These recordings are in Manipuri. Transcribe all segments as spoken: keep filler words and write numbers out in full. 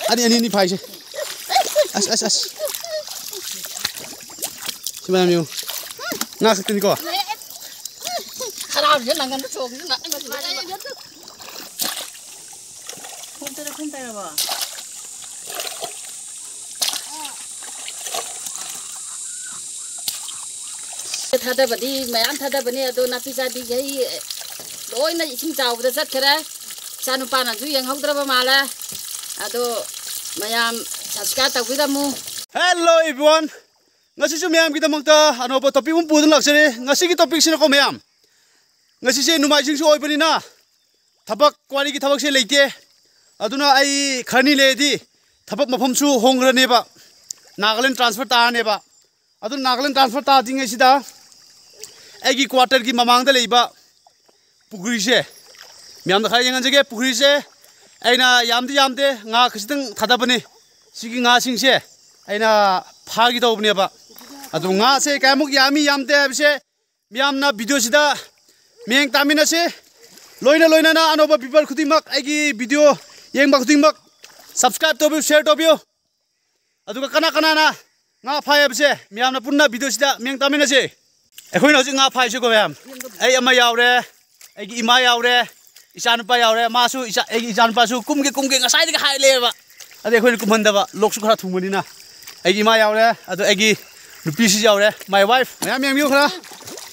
ꯑꯅꯤ ꯑꯅꯤ ꯑꯅꯤ ꯐꯥꯏꯁꯦ꯫ ꯑꯁ ꯑꯁ ꯑꯁ꯫ ꯁꯤ ꯃꯌꯥꯝ ꯌꯦꯡꯉꯨ꯫ ꯉꯥ ꯈꯛꯇꯅꯤꯀꯣ꯫ ꯈꯔꯥꯎꯁꯦ ꯅꯪꯒꯟꯗ ꯆꯣꯡꯗꯅ꯫ ꯈꯣꯡ ꯇꯔꯦꯠ ꯈꯣꯡ ꯇꯔꯦꯠ꯫ ꯊꯥꯗꯕꯗꯤ ꯃꯌꯥꯝ ꯊꯥꯗꯕꯅꯤ, ꯑꯗꯣ ꯅꯥꯄꯤ ꯆꯥꯕꯤꯈꯩ ꯂꯣꯏꯅ ꯏꯁꯤꯡ ꯆꯥꯎꯕꯗ ꯆꯠꯈ꯭ꯔꯦ꯫ ꯏꯆꯥ ꯅꯨꯄꯥꯅꯁꯨ ꯌꯦꯡꯍꯧꯗ꯭ꯔꯕ ꯃꯥꯜꯂꯦ꯫ ꯑꯗꯣ ꯃꯌꯥꯝ subscribe ꯇꯧꯕꯤꯔꯝꯃꯨ꯫ Hello everyone, ꯉꯁꯤꯁꯨ ꯃꯌꯥꯝꯒꯤꯗꯃꯛꯇ ꯑꯅꯧꯕ topic ꯑꯃ ꯄꯨꯗꯨꯅ ꯂꯥꯛꯆꯔꯤ꯫ ꯉꯁꯤꯒꯤ topicꯁꯤꯅꯀꯣ ꯃꯌꯥꯝ, ꯉꯁꯤꯁꯦ ꯅꯣꯡꯃꯥꯏꯖꯤꯡꯁꯨ ꯑꯣꯏꯕꯅꯤꯅ ꯊꯕꯛ, quarryꯒꯤ ꯊꯕꯛꯁꯦ ꯂꯩꯇꯦ꯫ ꯑꯗꯨꯅ ꯑꯩ ꯈꯔꯅꯤ ꯂꯩꯔꯗꯤ ꯊꯕꯛ ꯃꯐꯝꯁꯨ ꯍꯣꯡꯈ꯭ꯔꯅꯦꯕ, ꯅꯥꯒꯥꯂꯦꯟ transfer ꯇꯥꯔꯅꯦꯕ꯫ ꯑꯗꯨ ꯅꯥꯒꯥꯂꯦꯟ transfer ꯇꯥꯗ꯭ꯔꯤꯉꯩꯁꯤꯗ ꯑꯩꯒꯤ quarterꯒꯤ ꯃꯃꯥꯡꯗ ꯂꯩꯕ ꯄꯨꯈ꯭ꯔꯤꯁꯦ, ꯃꯌꯥꯝꯗ ꯈꯔ ꯌꯦꯡꯍꯟꯖꯒꯦ꯫ ꯄꯨꯈ꯭ꯔꯤꯁꯦ ꯑꯩꯅ ꯌꯥꯝꯗꯤ ꯌꯥꯝꯗꯦ, ꯉꯥ ꯈꯖꯤꯛꯇꯪ ꯊꯥꯗꯕꯅꯤ꯫ ꯁꯤꯒꯤ ꯉꯥꯁꯤꯡꯁꯦ ꯑꯩꯅ ꯐꯥꯒꯦ ꯇꯧꯕꯅꯦꯕ꯫ ꯑꯗꯨ ꯉꯥꯁꯦ ꯀꯌꯥꯃꯨꯛ ꯌꯥꯝꯃꯤ ꯌꯥꯝꯗꯦ ꯍꯥꯏꯕꯁꯦ ꯃꯤꯌꯥꯝꯅ videoꯁꯤꯗ ꯃꯤꯠꯌꯦꯡ ꯇꯥꯃꯤꯟꯅꯁꯤ꯫ ꯂꯣꯏꯅ ꯂꯣꯏꯅꯅ ꯑꯅꯧꯕ viewer ꯈꯨꯗꯤꯡꯃꯛ, ꯑꯩꯒꯤ video ꯌꯦꯡꯕ ꯈꯨꯗꯤꯡꯃꯛ subscribe ꯇꯧꯕꯤꯌꯨ, share ꯇꯧꯕꯤꯌꯨ꯫ ꯑꯗꯨꯒ ꯀꯅꯥ ꯀꯅꯥꯅ ꯉꯥ ꯐꯥꯏ ꯍꯥꯏꯕꯁꯦ ꯃꯤꯌꯥꯝꯅ ꯄꯨꯟꯅ videoꯁꯤꯗ ꯃꯤꯠꯌꯦꯡ ꯇꯥꯃꯤꯟꯅꯁꯤ꯫ ꯑꯩꯈꯣꯏꯅ ꯍꯧꯖꯤꯛ ꯉꯥ ꯐꯥꯏꯁꯤꯀꯣ ꯃꯌꯥꯝ, ꯑꯩ ꯑꯃ ꯌꯥꯎꯔꯦ, ꯑꯩꯒꯤ ꯏꯃꯥ ꯌꯥꯎꯔꯦ, ꯏꯆꯥꯅꯨꯄꯥ ꯌꯥꯎꯔꯦ꯫ ꯃꯥꯁꯨ ꯏꯆꯥ, ꯑꯩꯒꯤ ꯏꯆꯥꯅꯨꯄꯥꯁꯨ ꯀꯨꯝꯒꯦ ꯀꯨꯝꯒꯦ ꯉꯁꯥꯏꯗꯒꯤ ꯍꯥꯏ ꯂꯩꯌꯦꯕ꯫ ꯑꯗꯩ ꯑꯩꯈꯣꯏꯅ ꯀꯨꯝꯍꯟꯗꯕ, ꯂꯣꯛꯁꯨ ꯈꯔ ꯊꯨꯡꯕꯅꯤꯅ꯫ ꯑꯩꯒꯤ ꯏꯃꯥ ꯌꯥꯎꯔꯦ, ꯑꯗꯣ ꯑꯩꯒꯤ ꯅꯨꯄꯤꯁꯤ ꯌꯥꯎꯔꯦ, my wife꯫ ꯃꯌꯥꯝ ꯌꯦꯡꯕꯤꯌꯨ ꯈꯔ꯫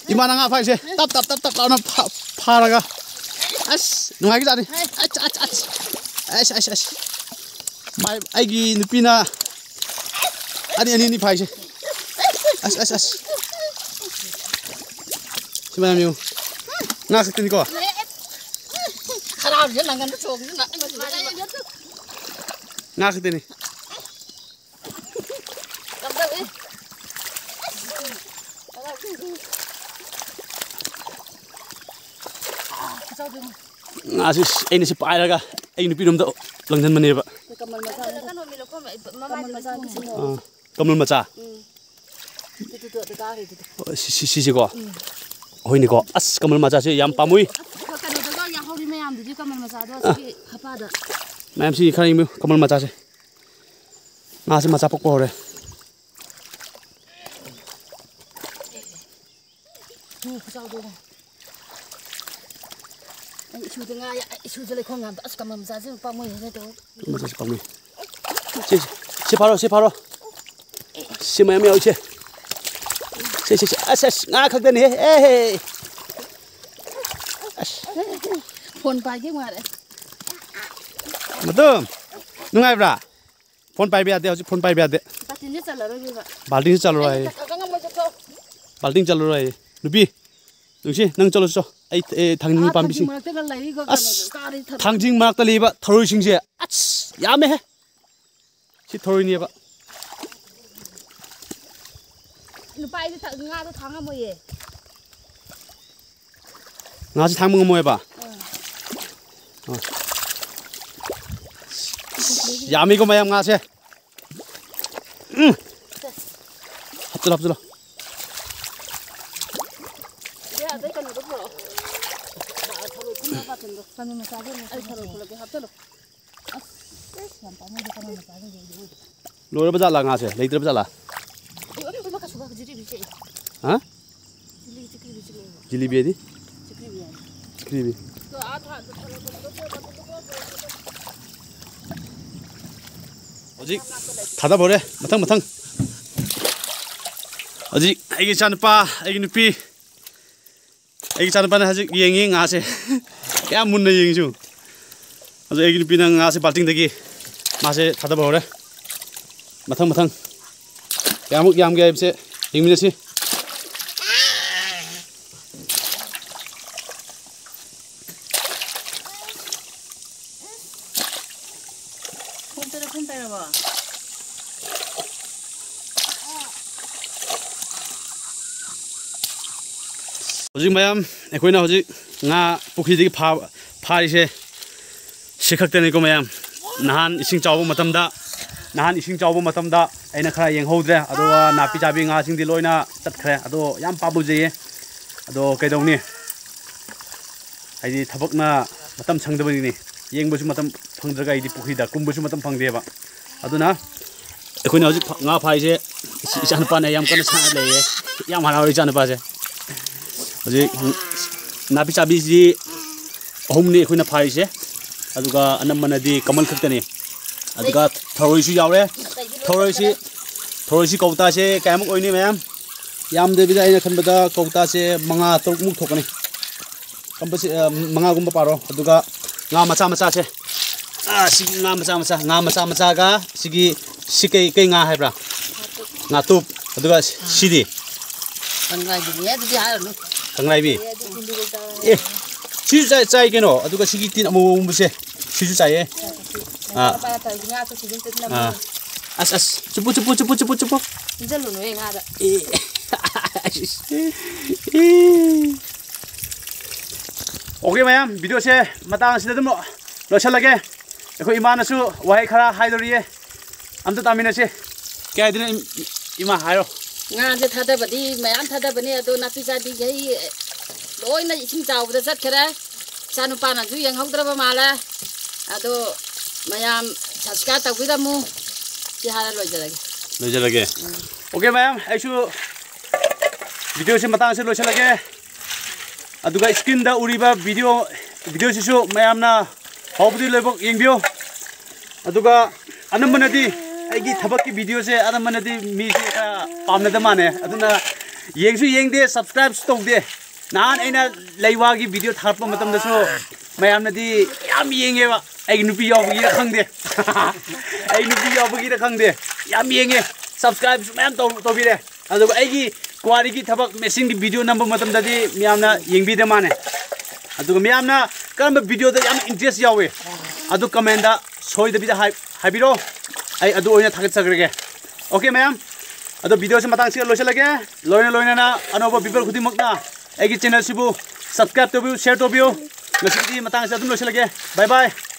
ꯏꯃꯥꯅ ꯉꯥ ꯐꯥꯏꯁꯦ ꯇꯞ ꯇꯞ ꯇꯞ ꯇꯞ ꯂꯥꯎꯅ ꯐꯥ-, ꯐꯥꯔꯒ꯫ ꯑꯁ, ꯅꯨꯡꯉꯥꯏꯈꯤꯖꯥꯠꯅꯤ꯫ ꯑꯁ ꯑꯁ ꯑꯁ꯫ ꯑꯁ ꯑꯁ ꯑꯁ꯫ My, ꯑꯩꯒꯤ ꯅꯨꯄꯤꯅ ꯑꯅꯤ ꯑꯅꯤ ꯑꯅꯤ ꯐꯥꯏꯁꯦ꯫ ꯑꯁ ꯑꯁ ꯑꯁ꯫ ꯁꯤ ꯃꯌꯥꯝ ꯌꯦꯡꯉꯨ꯫ ꯉꯥ ꯈꯛꯇꯅꯤꯀꯣ꯫ ꯈꯔꯥꯎꯁꯦ ꯅꯪꯒꯟꯗ ꯆꯣꯡꯗꯅ꯫ ꯉꯥ ꯈꯛꯇꯅꯤ꯫ ꯀꯝꯗꯧꯏ? ꯉꯥꯁꯤ ꯑꯩꯅ ꯁꯤ ꯄꯥꯏꯔꯒ ꯑꯩ ꯅꯨꯄꯤꯔꯣꯝꯗ ꯂꯪꯁꯤꯟꯕꯅꯦꯕ꯫ ꯀꯃꯜ ꯃꯆꯥ꯫ ꯀꯩꯅꯣ ꯃꯤ ꯂꯧꯈꯣꯝ, ꯃꯃꯥꯏꯗ ꯀꯃꯜ ꯃꯆꯥ ꯂꯣꯏ ꯁꯤꯟꯗꯣꯛꯑꯣ꯫ ꯑꯥ, ꯀꯃꯜ ꯃꯆꯥ꯫ ꯎꯝ꯫ ꯇꯨ, ꯇꯨ, ꯇꯨ, ꯑꯗꯨ ꯀꯥꯈ꯭ꯔꯦ, ꯑꯗꯨꯗꯣ꯫ ꯑꯣ, ꯁꯤ, ꯁꯤ, ꯁꯤꯁꯦꯀꯣ? ꯎꯝ꯫ ꯍꯣꯏꯅꯦꯀꯣ꯫ ꯑꯁ, ꯀꯃꯜ ꯃꯆꯥꯁꯦ ꯌꯥꯝ ꯄꯥꯝꯃꯨꯏ꯫ ꯑꯁ, ꯀꯩꯅꯣꯗꯒ ꯌꯥꯍꯧꯔꯤ ꯃꯌꯥꯝꯗꯨꯗꯤ ꯀꯃꯜ ꯃꯆꯥꯗꯣ ꯑꯥ꯫ ꯑꯁꯤꯒꯤ ꯍꯥꯄꯥꯗ꯫ ꯃꯌꯥꯝꯁꯤ ꯈꯔ ꯌꯦꯡꯕꯤꯌꯨ, ꯀꯃꯜ ꯃꯆꯥꯁꯦ꯫ ꯉꯥꯁꯦ ꯃꯆꯥ ꯄꯣꯛꯄ ꯍꯧꯔꯦ꯫ ꯇꯨ ꯈꯨꯆꯥꯎꯗꯣ꯫ ꯑꯩ ꯏꯁꯨꯗ ꯉꯥ ꯌꯥ-, ꯏꯁꯨꯗ ꯂꯩꯈꯣꯝ ꯌꯥꯝꯗ ꯑꯁ ꯀꯃꯝ ꯆꯥꯁꯤꯟ ꯄꯥꯝꯃꯣꯏꯅꯦ ꯇꯧ꯫ ꯃꯆꯥꯁꯤ ꯄꯥꯝꯃꯤ꯫ ꯁꯤ, ꯁꯤ ꯐꯥꯔꯣ, ꯁꯤ ꯐꯥꯔꯣ꯫ ꯁꯤ ꯃꯌꯥꯝ ꯌꯥꯎꯏꯁꯦ꯫ ꯁꯤ, ꯁꯤ, ꯁꯤ꯫ ꯑꯁ, ꯑꯁ, ꯉꯥ ꯈꯛꯇꯅꯦꯍꯦ꯫ ꯑꯦꯍꯦ꯫ ꯑꯁ꯫ ꯐꯣꯟ ꯄꯥꯏꯒꯦ ꯉꯥꯏꯔꯦ꯫ ꯃꯇꯨꯝ, ꯅꯨꯡꯉꯥꯏꯕ꯭ꯔꯥ? ꯐꯣꯟ ꯄꯥꯏꯕ ꯌꯥꯗꯦ ꯍꯧꯖꯤꯛ, ꯐꯣꯟ ꯄꯥꯏꯕ ꯌꯥꯗꯦ꯫ ꯕꯥꯜꯇꯤꯟꯁꯦ ꯆꯜꯂꯔꯣꯏꯒꯦꯕ꯫ ꯕꯥꯜꯇꯤꯟꯁꯦ ꯆꯜꯂꯔꯣꯏ ꯍꯥꯏꯌꯦ꯫ ꯑꯩ ꯇꯛꯈꯠꯂꯒ ꯃꯣꯏ ꯆꯠꯈ꯭ꯔꯣ꯫ ꯕꯥꯜꯇꯤꯟ ꯆꯜꯂꯔꯣꯏ ꯍꯥꯏꯌꯦ꯫ ꯅꯨꯄꯤ, ꯅꯨꯡꯁꯤ, ꯅꯪ ꯆꯠꯂꯣ ꯆꯣ꯫ ꯑꯩ, ꯑꯦ, ꯊꯥꯡꯖꯤꯡ ꯑꯥ, ꯄꯥꯝꯕꯤꯁꯤꯡ꯫ ꯊꯥꯡꯖꯤꯡ ꯃꯔꯛꯇꯒ ꯂꯩꯔꯤꯒ ꯑꯁ, ꯀꯩꯅꯣꯗꯣ, ꯀꯥꯔꯤ ꯊꯔꯣꯏ꯫ ꯊꯥꯡꯖꯤꯡ ꯃꯔꯛꯇ ꯂꯩꯕ ꯊꯔꯣꯏꯁꯤꯡꯁꯦ꯫ ꯑꯁ, ꯌꯥꯝꯃꯦꯍꯦ꯫ ꯁꯤ ꯊꯔꯣꯏꯅꯦꯕ꯫ ꯅꯨꯄꯥ, ꯑꯩꯗꯤ ꯊ-, ꯉꯥꯗꯣ ꯊꯥꯡ ꯉꯝꯃꯣꯏꯌꯦ꯫ ꯉꯥꯁꯤ ꯊꯥꯡꯕ ꯉꯝꯃꯣꯏꯕ? ꯑꯥ꯫ ꯑꯥ꯫ ꯌꯥꯝꯃꯤꯀꯣ ꯃꯌꯥꯝ ꯉꯥꯁꯦ꯫ ꯎꯝ꯫ ꯍꯥꯞꯆꯤꯜꯂꯣ, ꯍꯥꯞꯆꯤꯜꯂꯣ꯫ ꯏꯕꯦ, ꯑꯗꯩ ꯀꯩꯅꯣꯗꯣ ꯄꯨꯔꯛꯑꯣ꯫ ꯊꯔꯣꯏ ꯈꯨꯟꯕ ꯕꯥꯇꯤꯟꯗꯣ꯫ ꯀꯩꯅꯣ ꯃꯆꯥꯗꯣ ꯑꯃꯨꯛ ꯑꯩ ꯊꯔꯣꯏ ꯈꯨꯜꯂꯛꯀꯦ, ꯍꯥꯞꯆꯜꯂꯨ꯫ ꯑꯁ, ꯑꯁ, ꯌꯥꯝ ꯄꯥꯝꯃꯨꯏꯗ ꯀꯅꯥ ꯃꯆꯥꯁꯤꯡꯗꯣ ꯑꯩꯗꯤ ꯑꯣꯏꯗꯦ꯫ ꯂꯣꯏꯔꯕ ꯖꯥꯠꯂꯥ ꯉꯥꯁꯦ? ꯂꯩꯇ꯭ꯔꯕ ꯖꯥꯠꯂꯥ? ꯂꯣꯏꯔꯝꯗꯣꯏꯕ ꯀꯩꯁꯨ ꯈꯪꯗꯦ, ꯖꯤꯂꯤꯕꯤ ꯆꯦ꯫ ꯍꯥ? ꯖꯤꯂꯤ-, ꯖꯤꯂꯤꯕꯤ ꯆꯦ ꯀꯩꯅꯣ? ꯖꯤꯂꯤꯕꯤ ꯍꯥꯏꯗꯤ? ꯆꯤꯛꯂꯤꯕꯤ ꯍꯥꯏ꯫ ꯆꯤꯛꯂꯤꯕꯤ꯫ ꯍꯧꯖꯤꯛ ꯊꯥꯗꯕ ꯍꯧꯔꯦ, ꯃꯊꯪ ꯃꯊꯪ꯫ ꯍꯧꯖꯤꯛ ꯑꯩꯒꯤ ꯏꯆꯥꯅꯨꯄꯥ, ꯑꯩꯒꯤ ꯅꯨꯄꯤ, ꯑꯩꯒꯤ ꯏꯆꯥꯅꯨꯄꯥꯅ ꯍꯧꯖꯤꯛ ꯌꯦꯡꯉꯤ ꯉꯥꯁꯦ꯫ ꯀꯌꯥꯝ ꯃꯨꯟꯅ ꯌꯦꯡꯉꯤꯁꯨ꯫ ꯑꯗꯣ ꯑꯩꯒꯤ ꯅꯨꯄꯤꯅ ꯉꯥꯁꯦ ꯕꯥꯜꯇꯤꯡꯗꯒꯤ ꯃꯥꯁꯦ ꯊꯥꯗꯕ ꯍꯧꯔꯦ꯫ ꯃꯊꯪ ꯃꯊꯪ ꯀꯌꯥꯃꯨꯛ ꯌꯥꯝꯒꯦ ꯍꯥꯏꯕꯁꯦ ꯌꯦꯡꯃꯤꯟꯅꯁꯤ꯫ ꯈꯣꯡ ꯇꯔꯦꯠ ꯈꯣꯡ ꯇꯔꯦꯠꯂꯣ? ꯍꯧꯖꯤꯛ ꯃꯌꯥꯝ, ꯑꯩꯈꯣꯏꯅ ꯍꯧꯖꯤꯛ ꯉꯥ ꯄꯨꯈ꯭ꯔꯤꯗꯒꯤ ꯐꯥ-, ꯐꯥꯔꯤꯁꯦ ꯁꯤ ꯈꯛꯇꯅꯤꯀꯣ ꯃꯌꯥꯝ꯫ ꯅꯍꯥꯟ ꯏꯁꯤꯡ ꯆꯥꯎꯕ ꯃꯇꯝꯗ, ꯅꯍꯥꯟ ꯏꯁꯤꯡ ꯆꯥꯎꯕ ꯃꯇꯝꯗ ꯑꯩꯅ ꯈꯔ ꯌꯦꯡꯍꯧꯗ꯭ꯔꯦ, ꯑꯗꯨꯒ ꯅꯥꯄꯤ ꯆꯥꯕꯤ ꯉꯥꯁꯤꯡꯗꯤ ꯂꯣꯏꯅ ꯆꯠꯈ꯭ꯔꯦ꯫ ꯑꯗꯣ ꯌꯥꯝ ꯄꯥꯝꯃꯨꯖꯩꯌꯦ꯫ ꯑꯗꯣ ꯀꯩꯗꯧꯅꯤ? ꯍꯥꯏꯗꯤ ꯊꯕꯛꯅ ꯃꯇꯝ ꯁꯪꯗꯕꯅꯤꯅꯦ꯫ ꯌꯦꯡꯕꯁꯨ ꯃꯇꯝ ꯐꯪꯗ꯭ꯔꯒ ꯑꯩꯗꯤ ꯄꯨꯈ꯭ꯔꯤꯗ ꯀꯨꯝꯕꯁꯨ ꯃꯇꯝ ꯐꯪꯗꯦꯕ꯫ ꯑꯗꯨꯅ ꯑꯩꯈꯣꯏꯅ ꯍꯧꯖꯤꯛ ꯐ-, ꯉꯥ ꯐꯥꯔꯤꯁꯦ꯫ ꯏꯆꯥ-, ꯏꯆꯥꯅꯨꯄꯥꯅ ꯌꯥꯝ ꯀꯟꯅ ꯁꯥꯟꯅ ꯂꯩꯌꯦ꯫ ꯌꯥꯝ ꯍꯔꯥꯎꯔꯦ ꯏꯆꯥꯅꯨꯄꯥꯁꯦ꯫ ꯍꯧꯖꯤꯛ ꯅꯥꯄꯤ ꯆꯥꯕꯤꯁꯤ ꯑꯍꯨꯝꯅꯤ ꯑꯩꯈꯣꯏꯅ ꯐꯥꯔꯤꯁꯦ꯫ ꯑꯗꯨꯒ ꯑꯅꯝꯕꯅꯗꯤ ꯀꯃꯜ ꯈꯛꯇꯅꯤ꯫ ꯑꯗꯨꯒ ꯊꯔꯣꯏꯁꯨ ꯌꯥꯎꯔꯦ꯫ ꯊꯔꯣꯏꯁꯤ, ꯊꯔꯣꯏꯁꯤ ꯀꯧꯇꯥꯁꯦ ꯀꯌꯥꯃꯨꯛ ꯑꯣꯏꯅꯤ ꯃꯌꯥꯝ? ꯌꯥꯝꯗꯕꯤꯗ ꯑꯩꯅ ꯈꯟꯕꯗ ꯀꯧꯇꯥꯁꯦ ꯃꯉꯥ ꯇꯔꯨꯛꯃꯨꯛ ꯊꯣꯛꯀꯅꯤ꯫ ꯀꯝꯕꯁꯤ, ꯑ, ꯃꯉꯥꯒꯨꯝꯕ ꯄꯥꯔꯣ꯫ ꯑꯗꯨꯒ ꯉꯥ ꯃꯆꯥ ꯃꯆꯥꯁꯦ꯫ ꯑ, ꯁꯤꯒꯤ ꯉꯥ ꯃꯆꯥ ꯃꯆꯥ, ꯉꯥ ꯃꯆꯥ ꯃꯆꯥꯒ ꯁꯤꯒꯤ, ꯁꯤ ꯀꯩ, ꯀꯩ ꯉꯥ ꯍꯥꯏꯕ꯭ꯔꯥ? ꯉꯥꯇꯨꯞ꯫ ꯑꯗꯨꯒ ꯁꯤꯗꯤ? ꯀꯪꯂꯥꯏꯕꯤꯅꯦ, ꯑꯗꯨꯗꯤ ꯍꯥꯏꯔꯨꯅꯨ꯫ ꯀꯪꯂꯥꯏꯕꯤ? ꯑꯦ, ꯁꯤꯁꯨ ꯆꯥꯏ, ꯆꯥꯏ ꯀꯩꯅꯣ꯫ ꯑꯗꯨꯒ ꯁꯤꯒꯤ ꯇꯤꯟ ꯑꯃꯨꯕ ꯑꯃꯨꯕꯁꯦ, ꯁꯤꯁꯨ ꯆꯥꯏꯌꯦ꯫ ꯑꯥ꯫ ꯄꯥꯏꯔ ꯇꯧꯔꯤꯁꯦ, ꯉꯥ ꯇꯣꯠꯈꯤꯕ ꯇꯤꯟ ꯑꯃꯨꯕ꯫ ꯑꯥ꯫ ꯑꯁ, ꯑꯁ, ꯆꯨꯞꯄꯨ, ꯆꯨꯞꯄꯨ, ꯆꯨꯞꯄꯨ, ꯆꯨꯞꯄꯨ, ꯆꯨꯞꯄꯨ꯫ ꯏꯟꯖꯜꯂꯨꯅꯨꯍꯦ ꯉꯥꯗ꯫ ꯑꯦ꯫ ꯑꯦ꯫ OK ꯃꯌꯥꯝ, video ꯁꯦ ꯃꯇꯥꯡ ꯑꯁꯤꯗ ꯑꯗꯨꯝ ꯂꯣꯏꯁꯤꯜꯂꯒꯦ꯫ ꯑꯩꯈꯣꯏ ꯏꯃꯥꯅꯁꯨ ꯋꯥꯍꯩ ꯈꯔ ꯍꯥꯏꯗꯣꯔꯤꯌꯦ, ꯑꯝꯇ ꯇꯥꯃꯤꯟꯅꯁꯤ꯫ ꯀꯩ ꯍꯥꯏꯗꯣꯏꯅꯣ ꯏꯝ-, ꯏꯃꯥ ꯍꯥꯏꯔꯣ꯫ ꯉꯥꯁꯦ ꯊꯥꯗꯕꯗꯤ ꯃꯌꯥꯝ ꯊꯥꯗꯕꯅꯤ, ꯑꯗꯣ ꯅꯥꯄꯤ ꯆꯥꯕꯤꯈꯩ ꯂꯣꯏꯅ ꯏꯁꯤꯡ ꯆꯥꯎꯕꯗ ꯆꯠꯈꯔꯦ꯫ ꯏꯆꯥꯅꯨꯄꯥꯅꯁꯨ ꯌꯦꯡꯍꯧꯗ꯭ꯔꯕ ꯃꯥꯜꯂꯦ꯫ ꯑꯗꯣ ꯃꯌꯥꯝ subscribe ꯇꯧꯕꯤꯔꯝꯃꯨ꯫ ꯁꯤ ꯍꯥꯏꯔ ꯂꯣꯏꯖꯔꯒꯦ꯫ ꯂꯣꯏꯖꯔꯒꯦ꯫ ꯎꯝ꯫ OK ꯃꯌꯥꯝ, ꯑꯩꯁꯨ video ꯁꯤ ꯃꯇꯥꯡꯁꯤꯗ ꯂꯣꯏꯁꯤꯜꯂꯒꯦ꯫ ꯑꯗꯨꯒ screen ꯗ ꯎꯔꯤꯕ video, video ꯁꯤꯁꯨ ꯃꯌꯥꯝꯅ ꯍꯧꯕꯗꯒꯤ ꯂꯣꯏꯕꯧ ꯌꯦꯡꯕꯤꯌꯨ꯫ ꯑꯗꯨꯒ ꯑꯅꯝꯕꯅꯗꯤ ꯑꯩꯒꯤ ꯊꯕꯛꯀꯤ video ꯁꯦ ꯑꯅꯝꯕꯅꯗꯤ ꯃꯤꯁꯦ ꯈꯔ ꯄꯥꯝꯅꯗ ꯃꯥꯟꯅꯦ꯫ ꯑꯗꯨꯅ ꯌꯦꯡꯁꯨ ꯌꯦꯡꯗꯦ, subscribe ꯁꯨ ꯇꯧꯗꯦ꯫ ꯅꯍꯥꯟ ꯑꯩꯅ ꯂꯩꯋꯥꯒꯤ video ꯊꯥꯔꯛꯄ ꯃꯇꯝꯗꯁꯨ ꯃꯌꯥꯝꯅꯗꯤ ꯌꯥꯝ ꯌꯦꯡꯉꯦꯕ꯫ ꯑꯩꯒꯤ ꯅꯨꯄꯤ ꯌꯥꯎꯕꯒꯤꯔ ꯈꯪꯗꯦ꯫ ꯑꯩ ꯅꯨꯄꯤ ꯌꯥꯎꯕꯒꯤꯔ ꯈꯪꯗꯦ꯫ ꯌꯥꯝ ꯌꯦꯡꯉꯦ꯫ Subscribe ꯁꯨ ꯃꯌꯥꯝ ꯇꯧ-, ꯇꯧꯕꯤꯔꯦ꯫ ꯑꯗꯨꯒ ꯑꯩꯒꯤ quarry ꯒꯤ ꯊꯕꯛ, machine ꯒꯤ video ꯅꯝꯕ ꯃꯇꯝꯗꯗꯤ ꯃꯤꯌꯥꯝꯅ ꯌꯦꯡꯕꯤꯗ ꯃꯥꯟꯅꯦ꯫ ꯑꯗꯨꯒ ꯃꯤꯌꯥꯝꯅ ꯀꯔꯝꯕ video ꯗ ꯌꯥꯝꯅ interest ꯌꯥꯎꯋꯤ, ꯑꯗꯨ comment ꯗ ꯁꯣꯏꯗꯕꯤꯗ ꯍꯥꯏ-, ꯍꯥꯏꯕꯤꯔꯣ꯫ ꯑꯩ ꯑꯗꯨ ꯑꯣꯏꯅ ꯊꯥꯒꯠꯆꯈ꯭ꯔꯒꯦ꯫ OK ꯃꯌꯥꯝ, ꯑꯗꯣ video ꯁꯤ ꯃꯇꯥꯡꯁꯤꯗ ꯂꯣꯏꯁꯤꯜꯂꯒꯦ꯫ ꯂꯣꯏꯅ ꯂꯣꯏꯅꯅ ꯑꯅꯧꯕ viewer ꯈꯨꯗꯤꯡꯃꯛꯅ ꯑꯩꯒꯤ channel ꯁꯤꯕꯨ subscribe ꯇꯧꯕꯤꯌꯨ, share ꯇꯧꯕꯤꯌꯨ꯫ ꯉꯁꯤꯒꯤꯗꯤ ꯃꯇꯥꯡꯁꯤꯗ ꯑꯗꯨꯝ ꯂꯣꯏꯁꯤꯜꯂꯒꯦ꯫ Bye bye꯫